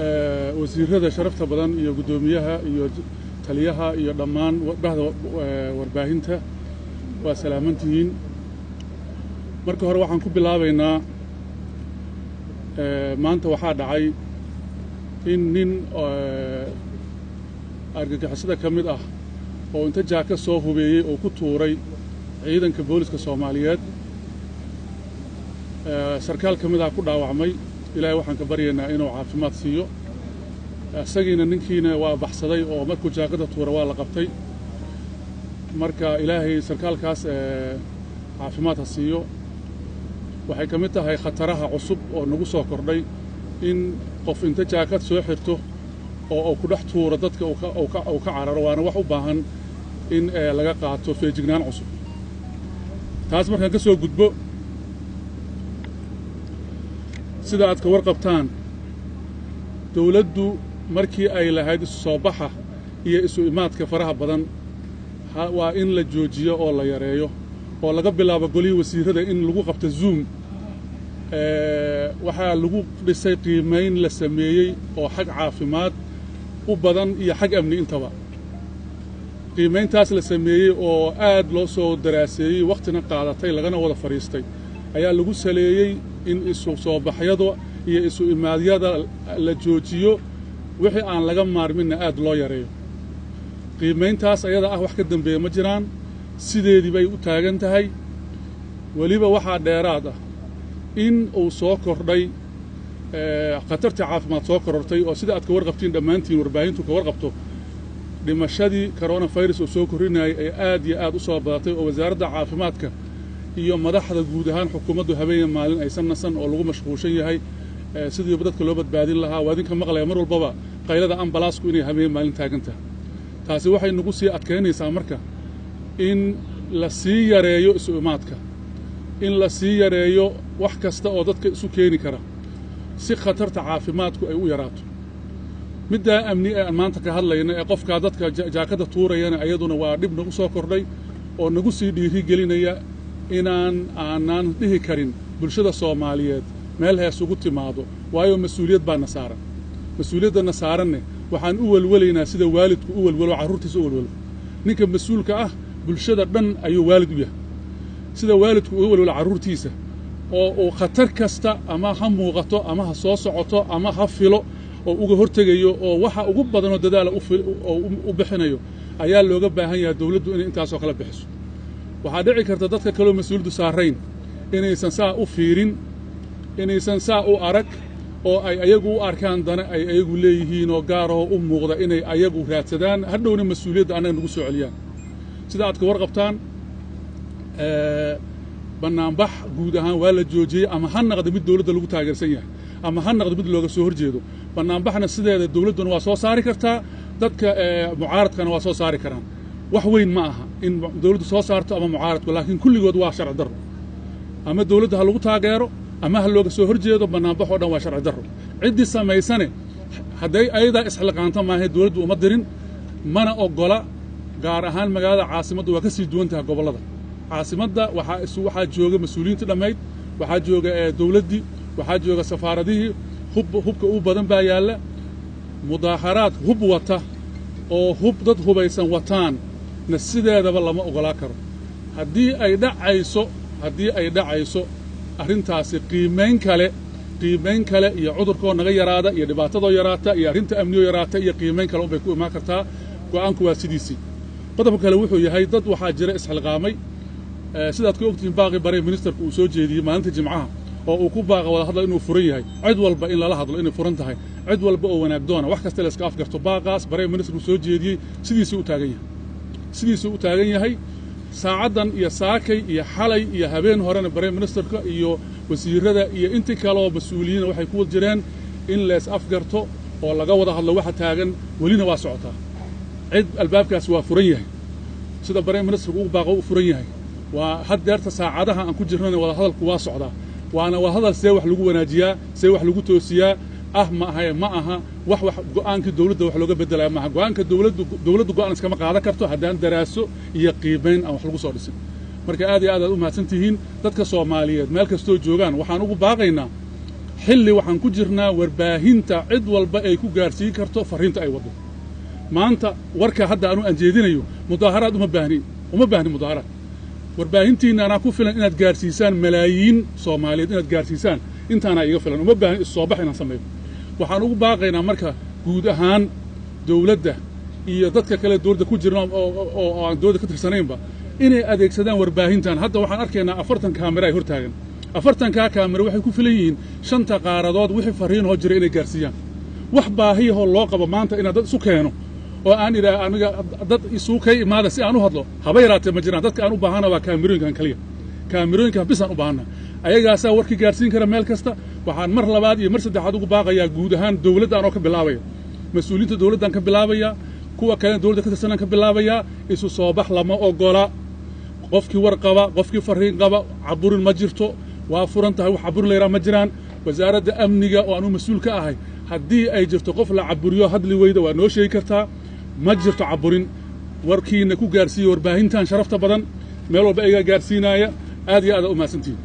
Wasiirada sharafta badan iyo guddoomiyaha iyo taliyaha iyo dhammaan bahda warbaahinta, waa salaamantihiin. Marka hore waxaan ku bilaabaynaa, maanta waxaa dhacay in nin argagixisada ka mid ah oo inta jaaka soo hubeeyey oo ku tuuray ciidanka booliska Soomaaliyeed, sarkaal ka mid ah ku dhaawacmay. Ilaahay waxaan ka baryaynaa inuu caafimaad siiyo isagiina. Ninkiina waa baxsaday oo markuu jaakada tuura waa la qabtay. Marka Ilaahay sarkaalkaas caafimaad ha siiyo. Waxay ka mid tahay khataraha cusub oo nagu soo kordhay in qof inta jaakad soo xirto oo uu ku dhex tuuro dadka uu ka cararo, waana wax u baahan in laga qaato feejignaan cusub. Taas markaan ka soo gudbo, sida aad ka warqabtaan, dawladdu markii ay lahayd isu soo baxa iyo isu imaadka faraha badan waa in la joojiyo oo la yareeyo, oo laga bilaabo golihii wasiirada in lagu qabto Zoom, waxaa lagu dhisay qiimayn la sameeyey oo xag caafimaad u badan iyo xag amni intaba. Qiimayntaas la sameeyey oo aad loo soo daraaseeyey, wakhtina qaadatay, lagana wada fadhiistay, ayaa lagu saleeyey in isu soo baxyada iyo isu imaadyada la joojiyo, wixii aan laga maarminna aad loo yareeyo. Qiimayntaas ayada ah wax ka dambeeya ma jiraan, sideedii bay u taagan tahay. Weliba waxaa dheeraad ah in uu soo kordhay khatartii caafimaad soo korortay, oo sida aad ka warqabtiin dhammaantiin, warbaahintu ka warqabto, dhimashadii coronavirus oo soo korrinayay ay aad iyo aad u soo badatay, oo wasaaradda caafimaadka iyo madaxda guud ahaan xukuumaddu habeenya maalin aysan nasan oo lagu mashquulshan yahay sidiiba dadka loo badbaadin lahaa. Waa idinka maqlaya mar walbaba qaylada ambalaasku inay habeen maalin taagan tahay. Taasi waxay nagu sii adkaynaysaa marka in la sii yareeyo isu imaadka, in la sii yareeyo wax kasta oo dadka isu keeni kara, si khatarta caafimaadku ay u yaraato. Middaa amni ee aan maanta ka hadlayna ee qofkaa dadka jaakada tuurayana, ayaduna waa dhib nagu soo kordhay oo nagu sii dhiiri gelinaya inaan aanaan dhihi karin bulshada Soomaaliyeed meel hees ugu timaado, waayo mas-uuliyad baana saaran. Mas-uuliyaddanna saaranne waxaan u welwelaynaa sida waalidku u welwelo carruurtiisa u welwelo. Ninka mas-uulka ah bulshada dhan ayuu waalid u yahay. Sida waalidku uga welwelo carruurtiisa oo uu khatar kasta ama ha muuqato ama ha soo socoto ama ha filo oo uga hortegayo oo waxa ugu badanoo dadaala oo u bixinayo, ayaa looga baahan yahay dawladdu inay intaasoo kala bixiso. Waxaa dhici karta dadka kaleo mas-uuliyaddu saarayn inaysan saa u fiirin, inaysan saa u arag, oo ay ayagu u arkaan dana ay ayagu leeyihiin oo gaarahoo u muuqda inay ayagu raadsadaan, hadhowna mas-uuliyadda annaga nagu soo celiyaan. Sida aad ka warqabtaan, bannaanbax guud ahaan waa la joojiyey, ama ha naqdo mid dawladda lagu taageersan yahay ama ha naqdo mid looga soo horjeedo. Bannaanbaxna sideeda dawladduna waa soo saari kartaa, dadka mucaaradkana waa soo saari karaan. Wax weyn ma aha in dawladdu soo saarto ama mucaaradku, laakiin kulligood waa sharci darro. Ama dawladda ha lagu taageero ama ha looga soo horjeedo, bannaanbax oo dhan waa sharci darro. Ciddii samaysane hadday ayadaa isxilqaanto maahay, dawladdu uma dirin, mana oggola. Gaar ahaan magaalada caasimaddu waa ka sii duwan tahay gobollada. Caasimadda waxaa jooga mas-uuliyiintii dhammayd, waxaa jooga dawladdii, waxaa jooga safaaradihii, hubka u badan baa yaalla. Mudaaxaraad hub wata oo hub dad hubaysan wataan na sideedaba lama oggolaa karo. Haddii ay dhacayso arrintaasi, qiimayn kale iyo cudurkoo naga yaraada iyo dhibaatadoo yaraata iyo arrinta amniyoo yaraata iyo qiimayn kale unbay ku imaan kartaa. Go'aanku waa sidiisii. Qodobka kale wuxuu yahay, dad waxaa jira isxilqaamay. Sidaad ka ogtihiin, baaqi prime ministerku uu soo jeediyey maalinta Jimcaha oo uu ku baaqa wada hadla inuu furan yahay, cid walba in lala hadlo inay furan tahay, cid walba oo wanaagdoona, wax kasta la iska afgarto, baaqaas prime ministerku soo jeediyey sidiisuu u taagan yahay, sidiisuu u taagan yahay. Saacaddan iyo saakay iyo xalay iyo habeen horena prime ministerka iyo wasiirada iyo intii kaleoo mas-uuliyiina waxay ku wad jireen in lees afgarto oo laga wada hadlo waxa taagan. Welina waa socotaa. Cid albaabkaasi waa furan yahay, sida prime ministerku ugu baaqo u furan yahay. Waa haddeerta saacadaha aan ku jirnana wada hadalku waa socdaa, waana wada hadal see wax lagu wanaajiyaa, see wax lagu toosiyaa ah. Ma ahaye, ma aha wax go'aankii dawladda wax looga beddelaya maaha. Go'aanka dawladdu go'aan iskama qaadan karto haddaan daraaso iyo qiimayn aan wax lagu soo dhisin. Marka aad iyo aad aad u mahadsan tihiin. Dadka Soomaaliyeed meel kastoo joogaan waxaan ugu baaqaynaa Xilli waxaan ku jirnaa warbaahinta cid walba ay ku gaarsiin karto farriinta ay waddo. Maanta warka hadda anu aan jeedinayo mudaaharaad uma baahni, uma baahni mudaaharaad. Warbaahintiinna anaa ku filan inaad gaarsiisaan malaayiin Soomaaliyeed, inaad gaarsiisaan intaanaa iga filan. Uma baahni issoobax inaan sameeyo. Waxaan ugu baaqaynaa marka guud ahaan dawladda iyo dadka kale dowladda ku jirna oo aan dowladda ka tirsanaynba inay adeegsadaan warbaahintan. Hadda waxaan arkaynaa 40 kaamira ay hortaagan. 40-kaa kaamira waxay ku filan yihiin shanta qaaradood wixii farriinhoo jira inay gaarsiiyaan. Wax baahiyahoo loo qabo maanta inaad dad isu keeno oo aan idhaah aniga dad isugu kay imaada si aan u hadlo, haba yaraatee ma jiraan. Dadka aan u baahana waa kaamirooyinkan kaliya, kaamirooyinkan bisaan u baahana. Ayagaasaa warkii gaarsiin kara meel kasta. Waxaan mar labaad iyo mar saddexaad ugu baaqayaa guud ahaan dowladda anoo ka bilaabaya, mas-uuliyiinta dowladdan ka bilaabaya, kuwa kalena dowladda ka tirsanaan ka bilaabayaa: isu soo bax lama ogola. Qofkii war qaba, qofkii farriin qaba, caburin ma jirto, waa furan tahay. Wax caburin la yidhaha ma jiraan. Wasaaradda amniga oo anuu mas-uul ka ahay, haddii ay jirto qof la caburiyo hadli weyda, waa noo sheegi kartaa. Ma jirto caburin. Warkiina ku gaarsiiya warbaahintan sharafta badan, meel walba iga gaarsiinaaya. Aad iyo aad aa u mahadsantihiin.